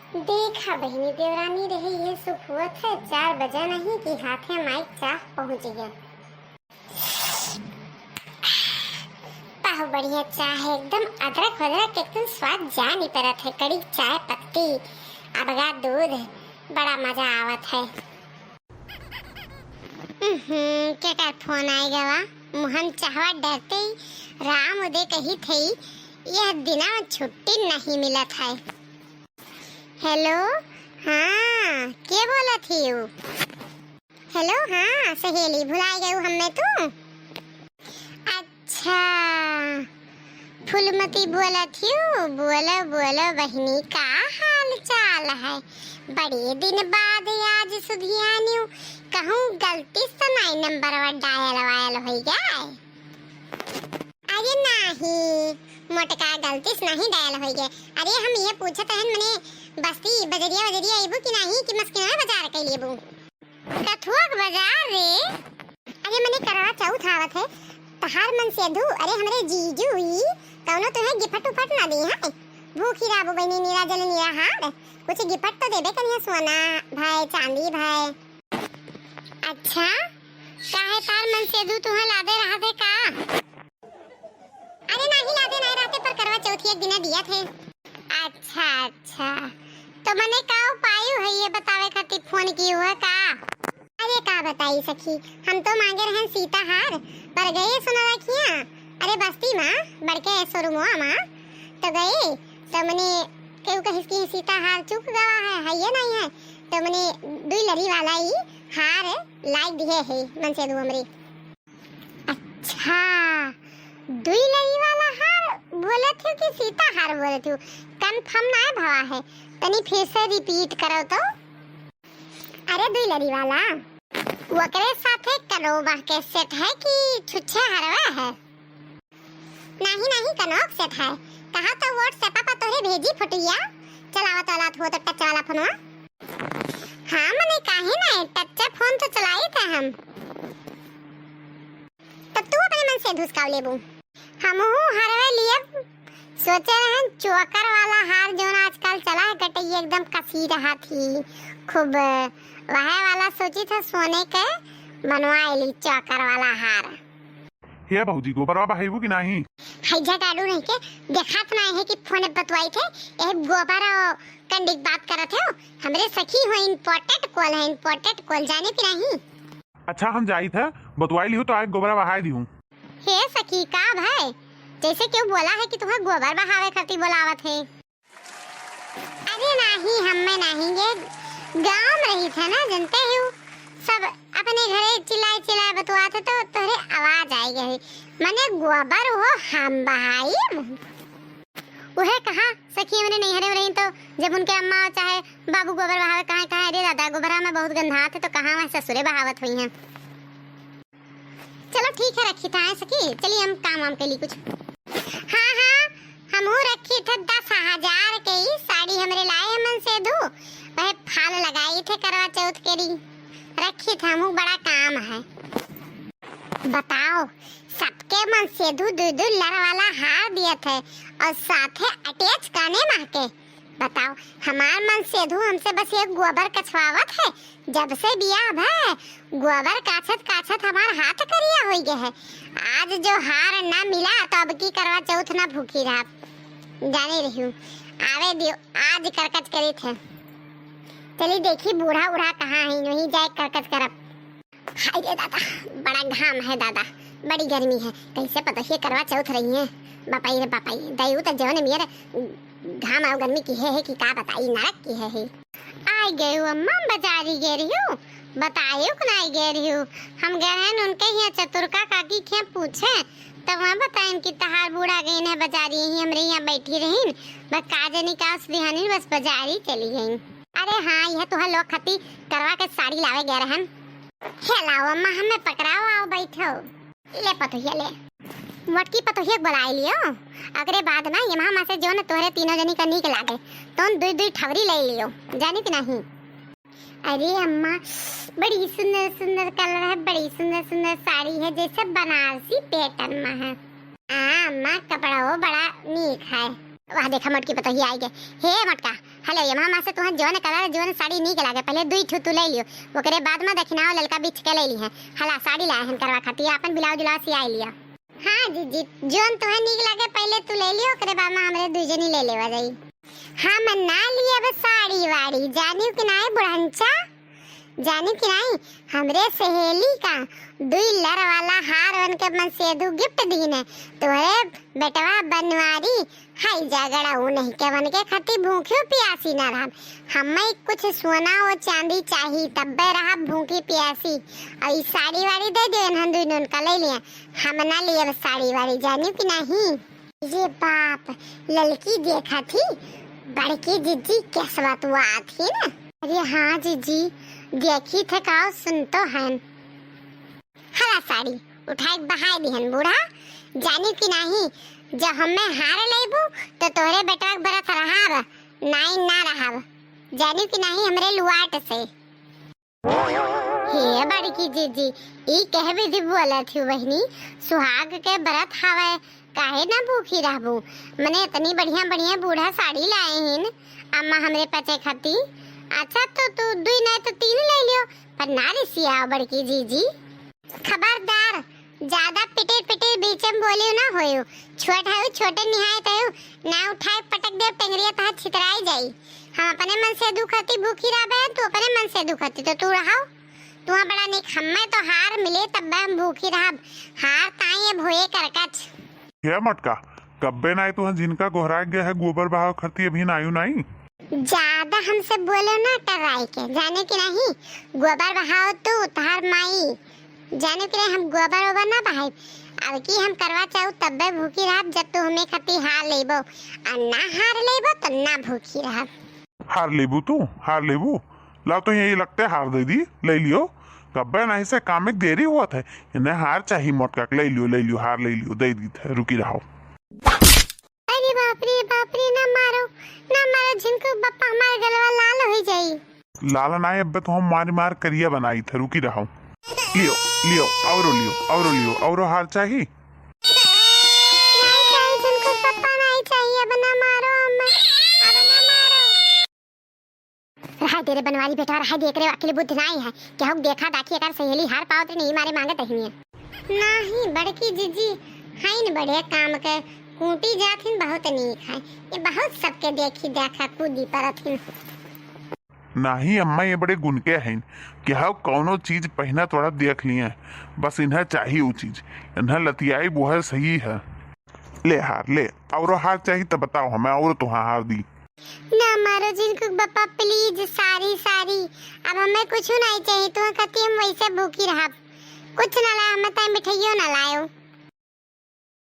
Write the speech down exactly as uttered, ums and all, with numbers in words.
देखा बहिनी, देवरानी रहे ये सुख होत है, चार बजे नहीं कि हाथे माई चाह पहुँच गया। बहु बढ़िया चाह है, एकदम अदरक वदरक के एकदम स्वाद जानी परत है, कड़ी चाय पत्ती, अबगा दूध, बड़ा मजा आवत है। हम्म, केकर फोन आइ गवा? मुहन चाहवा डरते ही राम उदय कही थे, यह दिना छुट्टी नहीं मिलत है। हेलो, हाँ, के बोलत हियू? हेलो, हाँ, सहेली, भुलाइ गयू हम्मे तू? अच्छा, फूलमती बोलत हियू? बोलो, बोलो बहिनी, का हाल चाल है? बड़े दिन बाद आज सुधियानियू, कहूँ गलती से नाई नंबरवा डायल वायल होइ गए? अरे नाही, मोटका गलती से नहीं डायल होइ गए। अरे हम ये पूछत हन, मने बस्ती बजरिया वजरिया अइबू कि नाही कि मस्किना बाजार कइ लेबू? कथुआ के बाजार रे? अरे मने करवा चौथ आवत है, तहार मनसेधू, अरे हमरे जीजू ई कौनो तुहे गिफ्ट उफट ना दी है? भूखी रहबू बहिनी, निराजल निराहार, कुछ गिफ्ट तो देबे करिहे, सोना भए, चांदी भए। अच्छा, काहे तार मनसेधू तुहे लादे रहत है का? अरे नाही लादे नाही रहते, पर करवा चौथ एक दिना दिया थे। अच्छा, अच्छा, तो मने का उपाय है ये बतावे खातिर फोन किहू है का? अरे का बताई सखी, हम तो मांगे रहन सीता हार, पर गए सुना रखिया, अरे बस्ती मा, बड़के शोरूमवा मा, तो गए, तो मने केहू कहिस कि सीता हार चुक गवा है, है ये नहीं है, तो मने दुई लरी वाला ही हार लाइ दिहे है मनसेधू हमरे। अच्छा, दुई लरी वाला हार बोलत हो कि सीता हार बोलत हो? कन्फर्म नाय भवा है, तनी फिर से रिपीट करो तो। अरे दुई लरी वाला, ओकरे साथे कनोबा के सेट है कि छुच्छे हरवा है? नाही, नाही, कनोक सेट है। कहा तो WhatsApp पर तोहरे भेजी फोटोया। चलावत वाला हो तो टच वाला फोनवा। हाँ, मने काहे ना, टच फोन तो चलाई था हम। तब तू अपने मनसेधू से काव लेबू? हमहू हरवे लिए सोचे रहन, चोकर वाला हार जौन आजकल चला है, गटई एकदम कसी रहत ही खूब, वहे वाला सोची था सोने के बनवाइ ली चोकर वाला हार। हे भौजी, गोबरवा बहाइबू कि नाही? हैजा गाड़ू नहीं के देखात नाही है कि फोन बतवाई थे, यह गोबर और कंडी के बात करत है। हमरे सखी हो, important call है, important call, जाने कि नाही? अच्छा, हम जाइत है, बतवाई लिहू तो आए गोबरा बहाए दिहू। हे सखी, का भाई, जैसे केहू बोला है कि तुम्हें गोबर बहावे खातिर बोलावत है। अरे नाही, हम्मे नाही, ये गाँव में रही थे ना, जनते हो, सब अपने घरे चिल्लाए चिल्लाए बतुआत है तो तोहरे आवाज आइ गई। मने गोबर हो हम बहाइब। उहे कहा सखी, हमरे नैहरे में रही तो जब उनके अम्मा चाहे बाबू गोबर बहावे, कहाँ कहाँ, अरे दादा, गोबरा में बहुत गंधात है तो कहाँ वहाँ ससुरे बहावत हुई हैं। चलो ठीक है, रखी था, आए सखी, चलिए हम काम वाम के लिए कुछ। हाँ, हाँ, हमहू रखी थे दस हजार के ई साड़ी हमरे लाए हैं मनसेधू, वह फाल लगाई थे करवा चौथ के री, रखी थे हमहू, बड़ा काम है। बताओ, सबके मनसेधू दुई दुई लर वाला हार दिए थे और साथे अटैच काने माँ के। बताओ, हमार मनसेधू हमसे बस एक गोबर कछवावत है, जब से बियाह भय, गोबर काछत काछत हमार हाथ करिया होइ गए है। आज जो हार ना मिला तो अब की करवा चौथ ना भूखी रहब। जाने रहियो, आवे दियो, आज करकच करी थे। चली देखी बूढ़ा उढ़ा कहाँ है, वहीं जाए करकच करब। हाय रे दादा, बड़ा घाम है दादा, बड़ी गर्मी है। कैसे पतोहिए करवा चौथ रही है? बापाई रे बापाई, दयू तो जवन मेर घाम और गर्मी की है, है कि का बताई, नरक की है, है। आइ गयू अम्मा, बाजारी गए रहियो, बतायो कि नाई गए रहियो? हम गए हैं उनके यहाँ चतुरका काकी के पूछे, तब वहाँ बताइन कि तहार बूढ़ा गइन है बाजारी, यहीं हमरे यहाँ बैठी रहीन, बस का जनी का सुधियानी बस बाजारी चली गइन। अरे हाँ, यह तुहर लोग खती करवा के साड़ी लावे गए रहन। हे लाओ अम्मा, हमें पकड़ाओ, आओ बैठो। ले पतोहिया ले। मोटकी पतोहिया के बोलाए लियो। अगरे बाद में यमहा में से जौन तोहरे तीनों जनी का नीक लागे, तौन दुई दुई ठवरी ले लियो। जानी कि नहीं? अरे अम्मा, बड़ी सुंदर सुंदर कलर है, बड़ी सुंदर सुंदर साड़ी है, जैसे बनारसी पैटर्न में है। हाँ अम्मा, कपड़ा वो बड़ा नीक है। वाह, देखा मोटकी पतोहिया आई गए। हे मोटका, हेलो, ये मामा से तुहन जौन कलर, जौन साड़ी नीक लागे, पहिले दुई ठू तू ले लियो, ओकरे बाद में दखिनाओ ललका बिछ के ले ली है। हला साड़ी लाए हन करवा खातिर, आपन ब्लाउज उलाउज सियाई लिया। हाँ जीजी, जौन तुहन नीक लागे पहिले तू ले लियो, ओकरे बाद में हमरे दुई जनी ले लेवा जाई। हम ना लियब साड़ी वाड़ी, जानियो कि नाई बुढ़नचा, जानियो कि नाई, हमरे सहेली का दुई लर वाला हार उनके मनसेधू गिफ्ट दीन है। तोहरे बेटवा बनवारी हाई जागड़ा ऊ नहीं के उनके खातिर भूखियो पियासी ना रहब। हमें कुछ सोना और चांदी चाही, तब्बे रहब भूखी पियासी। और ई साड़ी वाड़ी दे दे, हम दुई उनका ले लिए। हम ना लियब साड़ी वाड़ी, जानियो कि नहीं। ये बाप, ललकी देखा थी, बड़की जिज्जी केसवा तो आत ही ना। अरे हाँ जिज्जी, देखी थे का सुन तो हन। हला साड़ी उठाए के बहाए दिहन बूढ़ा, जानी कि नाही, जब हमें हार लेबू तो तोहरे बेटवा के बरत रहब, नाई ना रहब, जानी कि नाही हमरे लुआट से। हे बड़की जीजी, ई कह विधि बोलत हूँ बहिनी, सुहाग के बरत हवे, काहे ना भूखी रहबू? मने इतनी बढ़िया बढ़िया बूढ़ा साड़ी लाए हिन अम्मा हमरे पचे खाती। अच्छा तो तू दुई नहीं तो तीन ले लियो, पर ना रिसियाओ बड़की जीजी। खबरदार, ज्यादा पिटिर पिटिर बीचे में बोलियो ना होयो। छोट हयो, छोटे निहायत हयो, ना उठाए पटक देव टेंगरिया तहार छितराई जाई। हम अपने मनसेधू खाती भूखी रहबे, तू अपने मनसेधू खाती तो तू रहाओ। तुहा बड़ा निक, हम्मे तो हार मिले तब्बे हम भूखी रहब। हार ताई अब होए करकच। हे मटका, कब्बे नाई तुहा जिनका गोहराए गए है गोबर बहाव खरती अभी नायु नाई। ज्यादा हमसे बोलो ना टर्राई के, जाने कि नहीं? गोबर बहाव तू, तहार माई। जाने कि नहीं, हम गोबर ओबर ना बहाई। अब की हम करवा चाहू तब्बे भूखी रहब जब तू हमें खाती हार लेबो, और ना हार लेबो तो ना भूखी रहब। हार लेबू तू, हार लेबू? लाओ तो यही लगते हार दे दी, ले लियो। कब्बे नहीं से काम में देरी हुआ था। इन्हें हार चाहिए मोटका के, ले लियो, ले लियो, हार ले लियो, दे दी थे, रुकी रहो। अरे बाप रे, बाप रे, ना मारो, ना मारो, झिनकू बप्पा हमार गलवा लाल हो जाई। लाल ना, अब्बे तो हम मारी मार करिया बनाई थे, रुकी रहो। लियो, लियो, औरो लियो, औरो लियो, औरो हार चाहिए? नहीं चाहिए झिनकू बप्पा, नहीं चाहिए, अब ना मारो अम्मा, अब ना मारो। रहाई दे रे बनवारी बेटा, रहाई दे, एकरे अकिल बुद्धि नाई है। केहू देखा दाखी एकर सहेली हार पावत नहीं मारे मांगत रहनी है। नाही बड़की जीजी, हाइन बड़े काम के, कूटी जात हिन बहुत नीक है। ये बहुत सबके देखी देखा कूदी परत हिन। नाही अम्मा, ये बड़े गुन के हईन। केहू कौनो चीज पहिना तोड़ा देख लिए, बस इन्हें चाहिए वो चीज, इन्हें लतियाई वो है सही है। ले हार ले, औरो हार चाहिए तो बताओ हमें, औरो तुहा हार दी। ना मारो झिनकू बप्पा, please, sorry, sorry। अब हमें कुछ नहीं चाहिए, तुहा खाती हम वैसे भूखी रहब। कुछ ना लाए, हमें ताई मिठाइयों ना लायो।